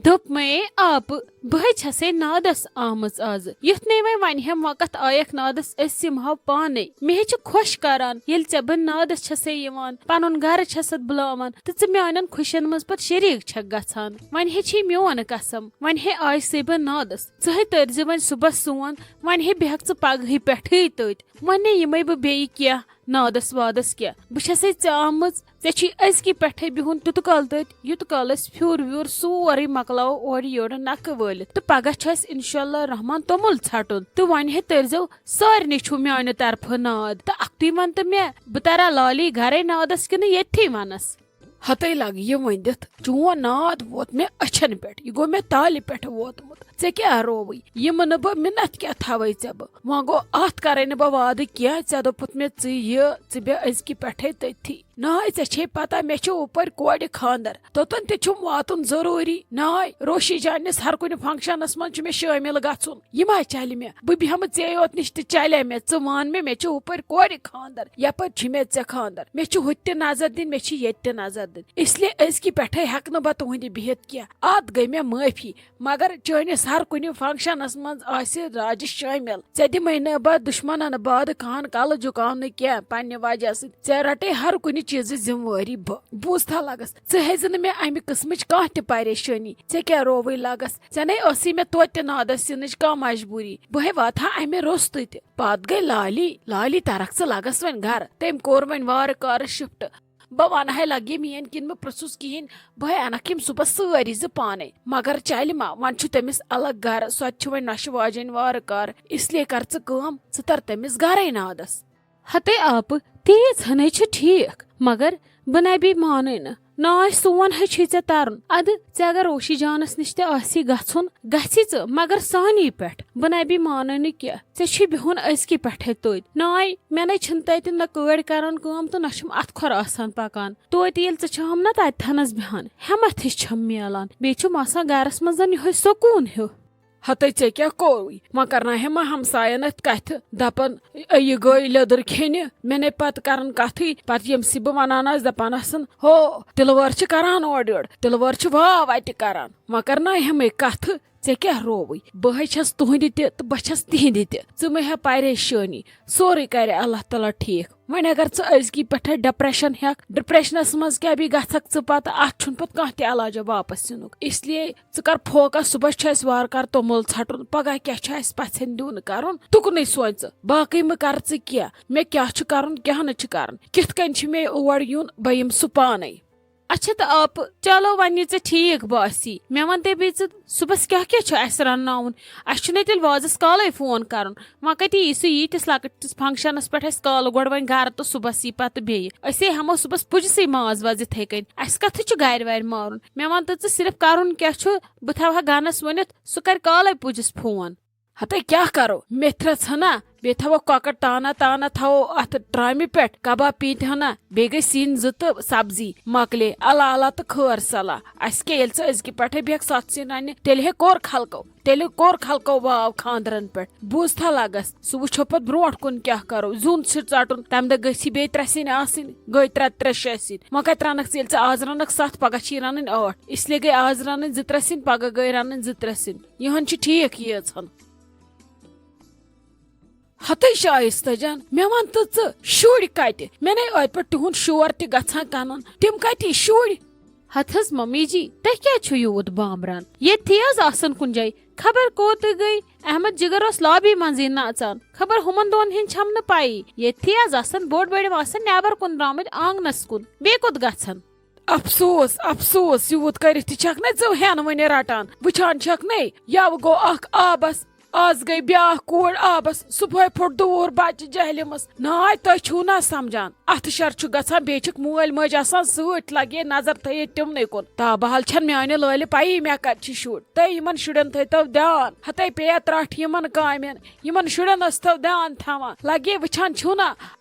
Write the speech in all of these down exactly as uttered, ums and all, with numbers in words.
دوٚپ مے، آپہٕ، بہٕ ہے چھسے نادس آمٕژ آزٕ۔ یُتھ نے وۄنۍ ونہِ ہم وقت آیکھ نادس، أسۍ یِمہو پانے۔ مےٚ ہے چھُ خۄش کران، ییٚلہِ ژےٚ بہٕ نادس چھسے یِوان، پنُن گرٕ چھسے بُلاوان تہٕ ژٕ میانٮ۪ن خوشین منٛز پتہٕ شریک چھکھ گژھان۔ وۄنۍ ہے چھے میون قسم، وۄنۍ ہے آیسے بہٕ نادس۔ ژٕ ہے تٔرزِ وۄنۍ صُبحس سون، وۄنۍ ہے بیٚہکھ ژٕ پگہٕے پٮ۪ٹھٕے تٔتۍ۔ وۄنۍ نے یِمے بہٕ بیٚیہِ کینٛہہ نادس وادس کینٛہہ۔ بہٕ چھسے ژےٚ آمٕژ، ژےٚ چھی أزکی پٮ۪ٹھے بِہُن تیُتھ کال تٔتۍ، یُتھ کال أسۍ پھیُر ویُر سورُے مۄکلاوو اورٕ یورٕ نکھٕ وٲلِتھ۔ تہٕ پگاہ چھُ اسہِ انشاءاللہ رحمان توٚمُل ژھٹُن۔ تہٕ وۄنۍ ہے تٔرزیو سارنٕے چھُو میانہِ طرفہٕ ناد۔ تہٕ اکھتُے ون تہٕ مےٚ، بہٕ ترا لالی گرے نادس کِنہٕ ییٚتھی ونس؟ ہتے لگہٕ یہِ ؤنِتھ، چون ناد ووت مےٚ أچھن پٮ۪ٹھ، یہِ گوٚو مےٚ تالہِ پٮ۪ٹھ ووتمُت۔ ژےٚ کیٛاہ رووٕے؟ یِمہٕ نہٕ بہٕ مِنت کیٛاہ تھاوَے ژےٚ بہٕ؟ وۄنۍ گوٚو اَتھ کَرَے نہٕ بہٕ وعدٕ کینٛہہ، ژےٚ دوٚپُتھ مےٚ ژٕ یہِ، ژٕ بیٚہہ أزکہِ پٮ۪ٹھَے تٔتھی۔ ناے، ژےٚ چھے پَتہ مےٚ چھُ اُپٲرۍ کورِ خانٛدر، توٚتَن تہِ چھُم واتُن ضروٗری۔ ناے، روشی جانِس ہر کُنہِ فنکشنَس منٛز چھُ مےٚ شٲمِل گژھُن۔ یہِ ما چلہِ مےٚ؟ بہٕ بیٚہمہٕ ژے یوت نِش تہٕ چلے مےٚ؟ ژٕ وَن مےٚ، مےٚ چھُ ہُپٲرۍ کورِ خانٛدر، یپٲرۍ چھُ مےٚ ژےٚ خانٛدر، مےٚ چھُ ہُتہِ تہِ نظر دِنۍ، مےٚ چھِ ییٚتہِ تہِ نظر دِنۍ۔ اس لیے أزکہِ پٮ۪ٹھے ہٮ۪کہٕ نہٕ بہٕ تُہٕنٛدِ بِہِتھ کینٛہہ۔ اتھ گٔے مےٚ معٲفی، مگر چٲنِس ہر کُنہِ فنکشنس منٛز آسہِ راجہِ شٲمِل۔ ژےٚ دِمے نہٕ بہٕ دُشمنن باد کہن کلہٕ جُکاونہٕ کینٛہہ پننہِ وجہ سۭتۍ۔ ژےٚ رٹے ہر کُنہِ چیٖزٕچ ذمہٕ وٲری بہٕ۔ بوٗزتھا لگس، ژٕ ہیزِ نہٕ مےٚ امہِ قٕسمٕچ کانٛہہ تہِ پریشٲنی۔ ژےٚ کیٛاہ رووٕے لگس؟ ژےٚ نے ٲسٕے مےٚ توتہِ تہِ نادس یِنٕچ کانٛہہ مجبوٗری۔ بہٕ ہے واتہٕ ہا امہِ روٚستُے تہِ۔ پتہٕ گٔے لالی، لالی ترکھ ژٕ لگس وۄنۍ گرٕ۔ تٔمۍ کوٚر وۄنۍ وارٕ کارٕ شفٹ۔ بہٕ ونہٕ ہے لگہِ میٲنۍ کِنہٕ بہٕ پرژھُس کِہیٖنۍ، بہٕ ہے انکھ یِم صُبحس سٲری زٕ پانے۔ مگر چلہِ ما، وۄنۍ چھُ تٔمِس الگ گرٕ، سۄ تہِ چھِ وۄنۍ نۄشہِ واجیٚنۍ وارٕ کارٕ۔ اس لیے کر ژٕ کٲم، ژٕ تر تٔمِس گرے نادس۔ ہتے آپہٕ، تیٖژ ہنے چھِ ٹھیٖک، مگر بہٕ نبی مانٕے نہٕ۔ ناے، سون ہے چھُے ژےٚ ترُن۔ ادٕ ژےٚ اگر روشی جانس نِش تہِ آسی گژھُن، گژھی ژٕ، مگر سانی پٮ۪ٹھ۔ بہٕ نبی مانٕے نہٕ کینٛہہ۔ ژےٚ چھُے بِہُن أزکی پٮ۪ٹھے تٔتۍ۔ ناے، مےٚ نے چھِنہٕ تتہِ نہ کٲڑۍ کران کٲم تہٕ نہ چھُم اتھٕ کھۄر آسان پکان۔ توتہِ ییٚلہِ ژٕ چھہم نہ تتہِ تھنس بیہان، ہٮ۪متھ ہِش چھم میلان۔ بیٚیہِ چھُم آسان گرس منٛز زن یِہوٚے سکوٗن ہیوٗ۔ ہتے، ژےٚ کیٛاہ کوٚرُے؟ وۄنۍ کرناوہے ما ہمساین اتھۍ کتھِ، دپن، "یہِ گٔے لیٚدٕر کھیٚنہِ"؟ مےٚ نے پتہٕ کران کتھٕے، پتہٕ ییٚمہِ سۭتۍ بہٕ ونان آسہٕ، دپان آسن، "ہو، تِلہٕ وٲر چھِ کران اورٕ یورٕ، تِلہٕ وٲر چھِ واو اتہِ کران"۔ وۄنۍ کرناوہمے کتھٕ، ژےٚ کیٛاہ رووٕے؟ بہٕ ہے چھس تُہنٛدِ تہِ تہٕ بہٕ چھس تِہنٛدِ تہِ۔ ژٕ مہ ہےٚ پریشٲنی، سورُے کرِ اللہ تعالیٰ ٹھیٖک۔ وۄنۍ اگر ژٕ أزکی پٮ۪ٹھے ڈپریشن ہٮ۪کھ، ڈپریشنس منٛز کیٛاہ بیٚیہِ گژھکھ ژٕ پتہٕ؟ اتھ چھُنہٕ پتہٕ کانٛہہ تہِ علاجہ واپس یِنُک۔ اس لیے ژٕ کر فوکس، صبحس چھُ اسہِ وارٕ کار توٚمُل ژھٹُن، پگاہ کیٛاہ چھُ اسہِ پژھٮ۪ن دیُن کرُن، تُکنُے سونچ ژٕ۔ باقٕے مہٕ کر ژٕ کینٛہہ، مےٚ کیٛاہ چھُ کرُن، کیٛاہ نہٕ چھُ کرُن، کِتھ کٔنۍ چھُ مےٚ اور یُن، بہٕ یِمہٕ سُہ پانے۔ اچھا تہٕ آپہٕ، چلو وۄنۍ یہِ ژےٚ ٹھیٖک باسی، مےٚ وَن تہٕ بیٚیہِ ژٕ صُبحس کیٛاہ کیٛاہ چھُ اَسہِ رَنناوُن؟ اَسہِ چھُنہٕ تیٚلہِ وازَس کالَے فون کَرُن۔ وۄنۍ کَتہِ یی سُہ ییٖتِس لۄکٹِس فنٛکشَنَس پٮ۪ٹھ اَسہِ کالہٕ گۄڈٕ وۄنۍ گَرٕ تہٕ صُبحس یی پَتہٕ بیٚیہِ؟ أسے ہٮ۪مو صُبحس پُجسٕے ماز واز یِتھَے کٔنۍ۔ اَسہِ کَتھٕ چھُ گَرِ وَرِ مارُن؟ مےٚ وَن تہٕ ژٕ صرف کَرُن کیٛاہ چھُ؟ بہٕ تھاوہا گَنَس ؤنِتھ، سُہ کَرِ کالَے پُجِس فون۔ ہتے کیٛاہ کرو، میتھرس ہنا، بیٚیہِ تھاوو کۄکر تانا تانا تھاوو اتھ ٹرامہِ پٮ۪ٹھ، کباب پیٖنتہِ ہنا، بیٚیہِ گٔے سِنۍ زٕ تہٕ سبزی، مۄکلے۔ اللہ اللہ تہٕ خٲر صلاح۔ اسہِ کیٛاہ، ییٚلہِ ژٕ أزکہِ پٮ۪ٹھے بیٚہکھ ستھ سِنۍ رننہِ، تیٚلہِ ہے کوٚر خلقو، تیٚلہِ کوٚر خلقو واو خاندرن پٮ۪ٹھ۔ بوٗزتھا لگس، سُہ وٕچھو پتہٕ برونٛٹھ کُن کیٛاہ کرو۔ زیُن چھُ ژٹُن، تمہِ دۄہ گٔژھی بیٚیہِ ترٛےٚ سِنۍ آسٕنۍ، گٔے ترٛےٚ ترٛےٚ شےٚ سِنۍ۔ وۄنۍ کتہِ رنکھ ژٕ، ییٚلہِ ژٕ آز رنکھ ستھ، پگاہ چھی رنٕنۍ ٲٹھ۔ اس لیے گٔے آز رنٕنۍ زٕ ترٛےٚ سِنۍ، پگاہ گٔے رنٕنۍ زٕ ترٛےٚ سِنۍ۔ یِہُنٛد چھُ ٹھیٖک ییٖژ ہن۔ ہتے شایستہ جان، مےٚ وَن تہٕ ژٕ، شُرۍ کَتہِ؟ مےٚ نے ٲدۍ پٮ۪ٹھ تِہُنٛد شور تہِ گژھان کَنَن۔ تِم کَتہِ شُرۍ؟ ہتہٕ حظ ممی جی، تُہۍ کیٛازِ چھِو یوٗت بامبران؟ ییٚتھی حظ آسَن کُنہِ جایہِ۔ خبر کوٚت گٔے؟ احمد جِگر اوس لابی منٛزٕے نژان۔ خبر ہُمَن دۄن ہِنٛدۍ چھَم نہٕ پَیی۔ ییٚتھی حظ آسَن، بوٚڑ بٔڑِم آسَن نٮ۪بر کُن درٛامٕتۍ آنٛگنَس کُن۔ بیٚیہِ کوٚت گژھن؟ افسوس، افسوس، یوٗت کٔرِتھ تہِ چھکھ نے ژٕ ہٮ۪نہٕ وٕنہِ رٹان؟ وٕچھان چھکھ نے، یَوٕ گوٚو اکھ آبس، از گٔے بیٛاکھ کوٗر آبس، صُبحٲے پھوٚٹ دوٗر بچہِ جہلمس۔ ناے، تُہۍ چھِو نا سمجھان؟ اتھٕ شر چھُ گژھان، بیٚیہِ چھِکھ مٲلۍ مٲج آسان سۭتۍ، لگے نظر تھٲیِتھ تِمنٕے کُن۔ تابہال چھَنہٕ میانہِ لٲلہِ پَیی مےٚ کتہِ چھِ شُرۍ۔ تُہۍ یِمن شُرٮ۪ن تھٲیتو دیان، ہتے پیٚیا ترٹھ یِمن کامٮ۪ن، یِمن شُرٮ۪ن ٲسۍتو دیان تھاوان۔ لگے وٕچھان چھِو نا،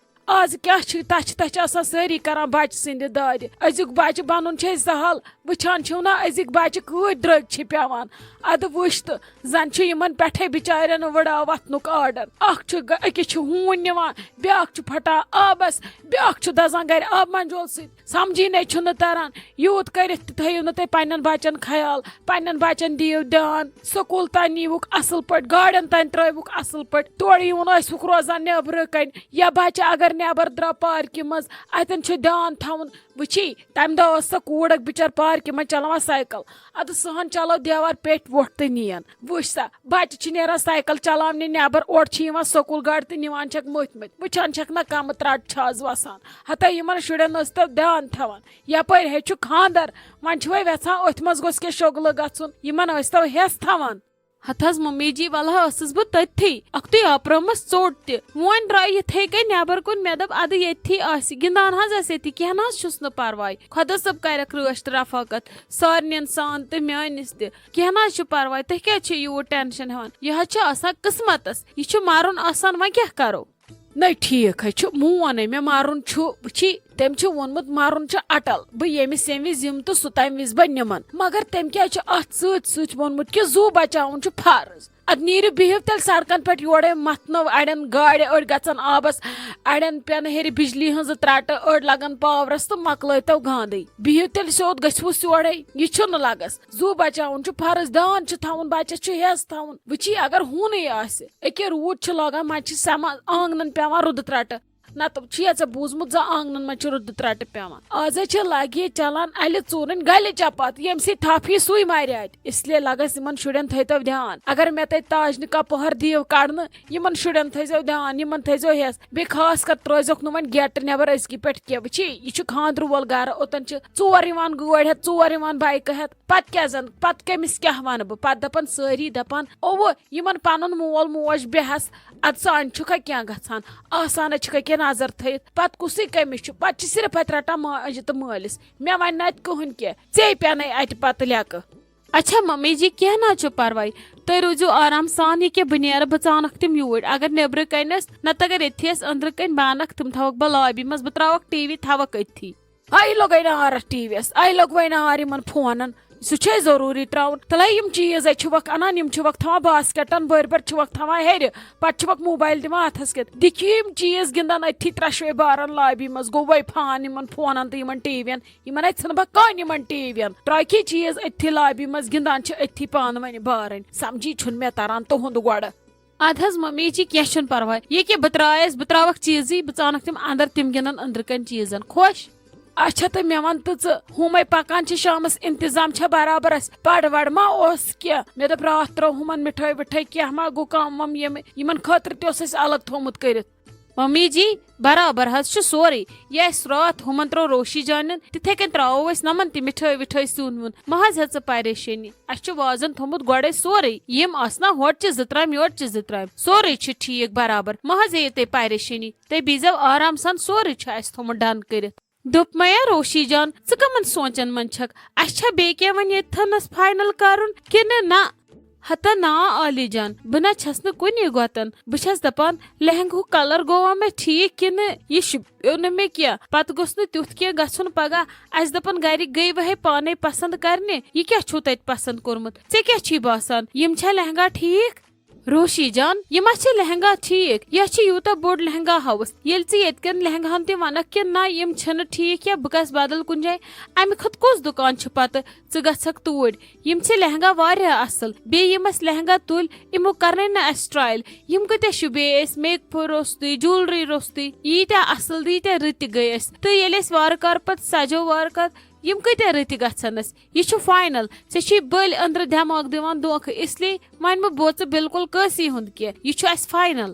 آز کیٛاہ چھِ تَچھِ تَچھِ آسان سٲری کران بَچہٕ سٕنٛدِ دادِ؟ أزیُک بَچہٕ بَنُن چھے سَہَل، وٕچھان چھِو نا، أزِکۍ بچہِ کۭتۍ درٛوٚگۍ چھِ پٮ۪وان۔ ادٕ وٕچھ تہٕ، زن چھُ یِمن پٮ۪ٹھے بِچارٮ۪ن وٕڑاو وتھنُک آرڈر۔ اکھ چھُ گ-، أکِس چھُ ہوٗن نِوان، بیٛاکھ چھُ پھٹان آبس، بیٛاکھ چھُ دزان گرِ آبہٕ منجول سۭتۍ۔ سمجھی نے چھُنہٕ تران۔ یوٗت کٔرِتھ تہِ تھٲیِو نہٕ تُہۍ پننٮ۪ن بچن خیال، پننٮ۪ن بچن دِیِو دیان۔ سکوٗل تام نیٖوُکھ اصل پٲٹھۍ، گاڑٮ۪ن تام ترٲوِکھ اصل پٲٹھۍ، تورٕ یِوُن ٲسۍوُکھ روزان نیبرٕ کنۍ۔ یا بچہِ اگر نیبر درٛاو پارکہِ منٛز، اتٮ۪ن چھُ دیان تھاوُن۔ وٕچھی، تمہِ دۄہ ٲس سۄ کوٗر اکھ بِچٲر پارکہِ منٛز چلاوان سایکل۔ ادٕ سۄ ہن چلٲو دیوار پیٹھ وۄٹھ تہٕ نِین۔ وٕچھ سا، بچہِ چھِ نیران سایکل چلاونہِ نیبر، اورٕ چھِ یِوان سکوٗل گاڑِ تہٕ نِوان چھکھ مٔتھۍ مٔتھۍ۔ وٕچھان چھکھ نہ کمہٕ ترٛٹھ چھِ از وسان۔ ہتا یِمن شُرٮ۪ن ٲسۍ تو دیان تھاوان۔ یپٲرۍ ہے چھُ خاندر، وۄنۍ چھِ وۄنۍ وٮ۪ژھان أتھۍ منٛز گوٚژھ کینٛہہ شۄگلہٕ گژھُن۔ یِمن ٲسۍ تو ہٮ۪س تھاوان۔ ہتہٕ حظ ممی جی، ولہٕ ہا ٲسٕس بہٕ تٔتھی، اکھتُے آپرٲومَس ژوٚٹ تہِ۔ وۄنۍ درٛاے یِتھَے کٔنۍ نٮ۪بر کُن، مےٚ دوٚپ، ادٕ ییٚتھی آسہِ، گِنٛدان حظ آسہِ ییٚتی، کینٛہہ نہ حظ چھُس نہٕ پرواے۔ خۄدا صٲب کرٮ۪کھ رٲچھ تہٕ رفاقت سارنٕے سان تہٕ میٲنِس تہِ۔ کینٛہہ نہ حظ چھُ پرواے، تُہۍ کیٛازِ چھِو یوٗت ٹینشن ہٮ۪وان؟ یہِ حظ چھُ آسان قٕسمتس، یہِ چھُ مرُن آسان، وۄنۍ کیٛاہ کرو؟ نَے ٹھیٖک حظ چھُ، مون ہے مےٚ مَرُن چھُ، وٕچھی، تٔمۍ چھُ ووٚنمُت مَرُن چھُ اَٹَل، بہٕ ییٚمِس ییٚمہِ وِزِ یِمہٕ تہٕ سُہ تَمہِ وِزِ بہٕ نِمَن۔ مگر تٔمۍ کیٛازِ چھُ اَتھ سۭتۍ سۭتۍ ووٚنمُت کہِ زُو بَچاوُن چھُ فرض؟ اَدٕ نیٖرِو بِہِو تیٚلہِ سڑکَن پٮ۪ٹھ، یورَے مَتھنو اَڑٮ۪ن گاڑِ، أڑۍ گژھن آبَس، اَڑٮ۪ن پٮ۪ن ہیٚرِ بِجلی ہٕنٛزٕ ترٛٹہٕ، أڑۍ لَگَن پاورَس تہٕ مۄکلٲوتو گانٛدٕے۔ بِہِو تیٚلہِ سیوٚد، گٔژھِوُس یورَے، یہِ چھُنہٕ لَگَس۔ زُو بچاوُن چھُ فرض، دان چھُ تھاوُن، بچس چھُ ہٮ۪س تھاوُن۔ وٕچھی، اگر ہوٗنٕے آسہِ، أکیاہ روٗد چھُ لاگان، منٛزٕ چھِ سٮ۪ما آنگنن پٮ۪وان رُدٕ ترٛٹہٕ۔ نتہٕ چھُیا ژےٚ بوٗزمُت زانٛہہ آنگنن منٛز چھِ رُدٕ ترٛٹہٕ پٮ۪وان؟ آز حظ چھِ لگے چلان الہِ ژوٗرٕنۍ گلہِ چپاتھ، ییٚمہِ سۭتۍ تھپھ یی سُے مارِ اتہِ۔ اس لیے لگس یِمن شُرٮ۪ن تھٲیتو دھیان۔ اگر مےٚ تتہِ تاج نکاح پۄہر دِیو کڑنہٕ، یِمن شُرٮ۪ن تھٲیزیو دھیان، یِمن تھٲیزیو ہٮ۪س۔ بیٚیہِ خاص کر ترٲیزیوکھ نہٕ وۄنۍ گیٹہٕ نٮ۪بر أزکی پٮ۪ٹھ کینٛہہ۔ وٕچھی، یہِ چھُ خانٛدرٕ وول گرٕ، اوٚتن چھِ ژور یِوان گٲڑۍ ہٮ۪تھ، ژور یِوان بایکہٕ ہٮ۪تھ۔ پتہٕ کیٛاہ زن، پتہٕ کٔمِس کیٛاہ ونہٕ بہٕ؟ پتہٕ دپان سٲری، دپان، اوٚوٕ، یِمن پنُن مول موج بیٚہس، ادٕ سانہِ چھُکھا کینٛہہ گژھان؟ آسان چھُکھا کینٛہہ نظر تھٲیِتھ؟ پتہٕ کُسٕے کٔمِس چھُ؟ پتہٕ چھِ صرف اتہِ رٹان ماجہِ تہٕ مٲلِس۔ مےٚ ونہِ نہٕ اتہِ کٕہٕنۍ کینٛہہ، ژے پٮ۪نَے اتہِ پتہٕ لیکہٕ۔ اچھا ممی جی، کینٛہہ نہ حظ چھُ پرواے، تُہۍ روٗزِو آرام سان، یہِ کیٛاہ بہٕ نیرٕ، بہٕ ژانکھ تِم یوٗرۍ۔ اگر نیٚبرٕ کنہِ ٲسۍ، نتہٕ اگر ییٚتھی ٲسۍ أنٛدرٕ کنہِ، بہٕ انکھ تِم، تھاوکھ بہٕ لابی منٛز، بہٕ ترٛاوکھ ٹی وی، تھاوکھ أتھی۔ ہاے لوٚگے نار اتھ ٹی وی یس، آے لوٚگ وۄنۍ نار یِمن فونن۔ سُہ چھے ضروٗری ترٛاوُن۔ تلے یِم چیٖز اَتہِ چھِوکھ اَنان، یِم چھِوکھ تھاوان باسکٹن بٔرۍ بٔرۍ، چھِوکھ تھاوان ہیٚرِ، پتہٕ چھِوکھ موبایل دِوان اَتھس کٮ۪تھ۔ دِکھ یِم چیٖز گِنٛدان أتھی ترٛشوے بارن لابی منٛز۔ گوٚو وۄنۍ فان یِمن فونن تہٕ یِمن ٹی وی ین۔ یِمن اَتہِ ژھٕنہٕ بہٕ کانٛہہ یِمن ٹی وی ین۔ ترٛاوکھ یہِ چیٖز أتھی لابی منٛز، گِنٛدان چھِ أتھی پانہٕ ؤنۍ بارٕنۍ۔ سمجھی چھُنہٕ مےٚ تران تُہُنٛد گۄڈٕ۔ ادٕ حظ ممی جی، کینٛہہ چھُنہٕ پرواے۔ یہِ کہِ بہٕ ترٛایس، بہٕ ترٛاوکھ چیٖزٕے، بہٕ ژانکھ تِم اندر، تِم گِنٛدن أنٛدرٕ کنۍ چیٖزن۔ خۄش؟ اچھا، تہٕ مےٚ وَن تہٕ ژٕ، ہُمے پکان چھِ شامس، انتظام چھا برابر اَسہِ؟ پڑ وڑ ما اوس کینٛہہ؟ مےٚ دوٚپ راتھ ترٛٲو ہُمن مِٹھٲے وِٹھٲے، کینٛہہ ما گوٚو کم وم؟ ییٚمہِ، یِمن خٲطرٕ تہِ اوس اَسہِ الگ تھوٚومُت کٔرِتھ۔ ممی جی، برابر حظ چھُ سورُے۔ یہِ اَسہِ راتھ ہُمن ترٛوو روشی جانٮ۪ن، تِتھے کٔنۍ ترٛاوو أسۍ نَمن تہِ مِٹھٲے وِٹھٲے سیُن ویُن۔ مہ حظ ہےٚ ژٕ پریشٲنی، اَسہِ چھُ وازن تھوٚومُت گۄڈے سورُے۔ یِم آسنا ہورٕ چہِ زٕ ترامہِ، یورٕ چہِ زٕ ترامہِ، سورُے چھُ ٹھیٖک برابر۔ مہ حظ ہیٚیِو تُہۍ پریشٲنی، تُہۍ بیٚہزیو آرام سان، سورُے چھُ اَسہِ تھوٚومُت ڈن کٔرِتھ۔ دوٚپمَے یا روشی جان، ژٕ کَمَن سونٛچَن منٛز چھَکھ؟ اَسہِ چھا بیٚیہِ کینٛہہ وۄنۍ ییٚتہِ تھَنَس فاینل کَرُن کِنہٕ نہ؟ ہتا نا عالی جان، بہٕ نہ چھَس نہٕ کُنی گۄتَن۔ بہٕ چھَس دَپان، لہنگہُک کلر گوٚوا مےٚ ٹھیٖک کِنہٕ یہِ شوٗبیو نہٕ مےٚ کینٛہہ؟ پَتہٕ گوٚژھ نہٕ تیُتھ کینٛہہ گژھُن پگاہ۔ اَسہِ دَپَن گَرِکۍ گٔے وۄہے پانَے پسنٛد کَرنہِ، یہِ کیٛاہ چھُو تَتہِ پسنٛد کوٚرمُت؟ ژےٚ کیٛاہ چھی باسان، یِم چھا لہنگا ٹھیٖک؟ روشی جان، یہِ ما چھِ لہنگا ٹھیٖک؟ یہِ چھِ یوٗتاہ بوٚڑ لہنگا ہاوُس۔ ییٚلہِ ژٕ ییٚتہِ کٮ۪ن لہنگاہن تہِ ونکھ کہِ نہ، یِم چھِنہٕ ٹھیٖک یا بہٕ گژھٕ بدل کُنہِ جایہِ، امہِ کھۄتہٕ کُس دُکان چھُ پتہٕ؟ ژٕ گژھکھ توٗرۍ۔ یِم چھِ لہنگا واریاہ اصل۔ بیٚیہِ یِم اسہِ لہنگا تُلۍ، یِمو کرنٲے نہٕ اسہِ ٹرایل۔ یِم کۭتیاہ شوٗبے اسہِ، میک اپ روٚستُے، جولری روٚستُے، ییٖتیاہ اصل، ییٖتیاہ رٕتۍ گٔے اسہِ۔ تہٕ ییٚلہِ أسۍ وارٕ کارٕ پتہٕ سجو وارٕ کارٕ، یِم کۭتیاہ رٕتۍ گژھن اسہِ؟ یہِ چھُ فاینل۔ ژےٚ چھُے بٔلۍ أنٛدرٕ دٮ۪ماغ دِوان دھوکہٕ، اس لیے وۄنۍ مہٕ بوز ژٕ بالکل کٲنٛسی ہُنٛد کینٛہہ۔ یہِ چھُ اسہِ فاینل۔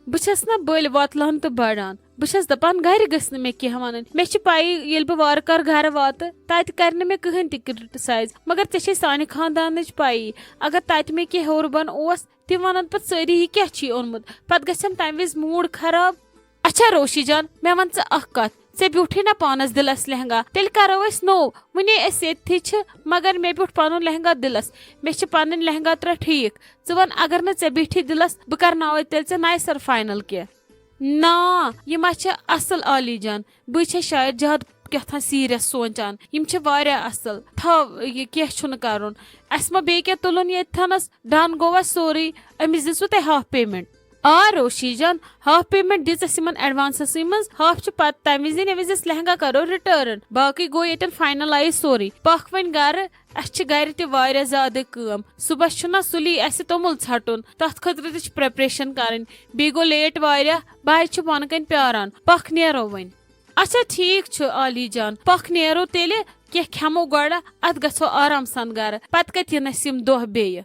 بہٕ چھَس نہ بٔلۍ وۄتلان تہٕ بڑان۔ بہٕ چھَس دپان، گرِ گٔژھ نہٕ مےٚ کینٛہہ ونٕنۍ۔ مےٚ چھِ پَیی، ییٚلہِ بہٕ وارٕ کارٕ گرٕ واتہٕ، تتہِ کرِ نہٕ مےٚ کٕہٕنۍ تہِ کرٹیسایز۔ مگر ژےٚ چھے سانہِ خاندانٕچ پَیی، اگر تتہِ مےٚ کینٛہہ ہیوٚر بۄن اوس، تِم ونن پتہٕ سٲری، یہِ کیٛاہ چھی اوٚنمُت؟ پتہٕ گژھٮ۪م تمہِ وِزِ موٗڈ خراب۔ اچھا روشی جان، مےٚ وَن ژٕ اکھ کتھ، ژےٚ بیوٗٹھٕے نا پانس دِلس لہنگا؟ تیٚلہِ کرو أسۍ نوٚو۔ وُنے أسۍ ییٚتھی چھِ، مگر مےٚ بیوٗٹھ پنُن لہنگا دِلس۔ مےٚ چھِ پنٕنۍ لہنگا ترٛےٚ ٹھیٖک۔ ژٕ وَن، اگر نہٕ ژےٚ بیٖٹھی دِلس، بہٕ کرناوے تیٚلہِ ژےٚ نَیہِ سرٕ فاینل کینٛہہ۔ نا، یہِ ما چھِ اصل عالی جان؟ بہٕ چھَس شاید زیادٕ کیٛاہ تام سیٖریَس سونٛچان۔ یِم چھِ واریاہ اَصٕل۔ تھاو، یہِ کینٛہہ چھُنہٕ کَرُن۔ اَسہِ ما بیٚیہِ کینٛہہ تُلُن ییٚتہِ تھَنَس؟ Done گوٚو اَسہِ سورُے۔ أمِس دِژوٕ تۄہہِ half payment؟ آ روشی جان، half payment دِژ اَسہِ یِمَن advance سٕے منٛز۔ Half چھُ پَتہٕ تَمہِ وِزِ دِنۍ، ییٚمہِ وِزِ أسۍ لہنگا کَرو return۔ باقٕے گوٚو ییٚتٮ۪ن finalize سورُے۔ پَکھ وۄنۍ گَرٕ، اَسہِ چھِ گَرِ تہِ واریاہ زیادٕ کٲم۔ صُبحَس چھُنہ سُلی اَسہِ توٚمُل ژھَٹُن، تَتھ خٲطرٕ تہِ چھِ preparation کَرٕنۍ۔ بیٚیہِ گوٚو late واریاہ، بہٕ حظ چھِ بۄنہٕ کَنۍ پیٛاران۔ پَکھ نیرو وۄنۍ۔ اچھا ٹھیٖک چھُ عالی جان، پَکھ نیرو تیٚلہِ، کینٛہہ کھٮ۪مو گۄڈٕ، اَدٕ گژھو آرام سان گَرٕ۔ پَتہٕ کَتہِ یِن اَسہِ یِم دۄہ بیٚیہِ؟